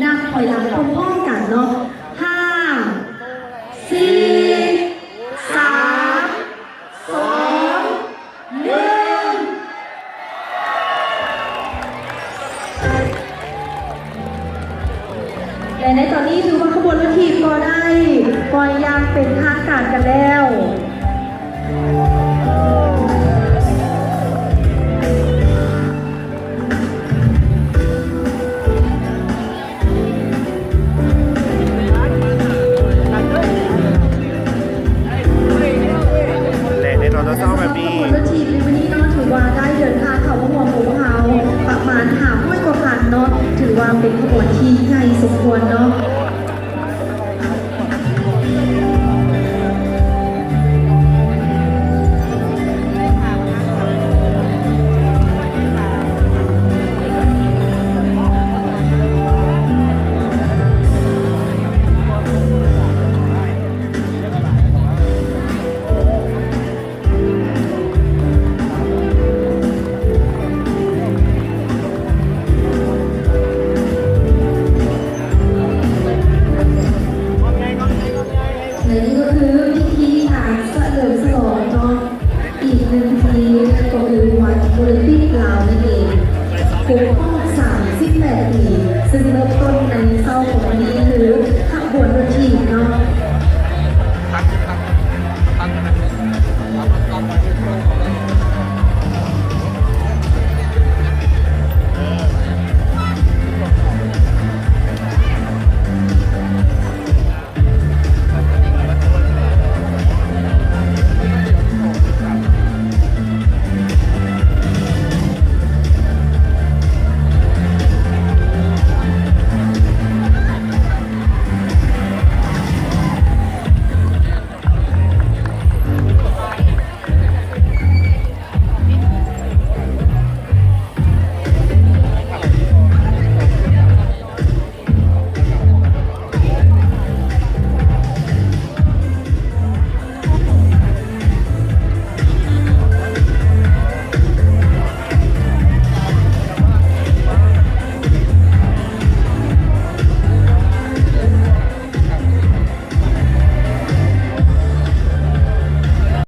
ນັບຖອຍຫຼັງພ້ອມໆກັນເນາະ ຫ້າ ສີ່ ສາມ ສອງ ໜຶ່ງ ແລະ ໃນຕອນນີ້ຖືວ່າຂະບວນລົດຖີບກໍໄດ້ປ່ອຍຢ່າງເປັນທາງການກັນແລ້ວ. ແລະ ໃນຕອນເຊົ້າໆແບບນີ້ ຂະບວນລົດຖີບໃນມື້ນີ້ເນາະ ຖືວ່າໄດ້ເດີນທາງເຂົ້າມາຮ່ວມຂະບວນເຮົາປະມານຫ້າຮ້ອຍກວ່າຄັນເນາະ ຖືວ່າເປັນຂະບວນທີ່ໃຫຍ່ສົມຄວນເນາະ. ແລະ ນີ້ກໍຄືພິທີການສະເຫຼີມສະຫຼອງເນາະ ອີກໜຶ່ງທີ່ກໍຄືວັນໂອລິມປິກລາວນັ້ນເອງ ຄົບຮອບສາມສິບແປດປີ ຊຶ່ງເລີ່ມຕົ້ນ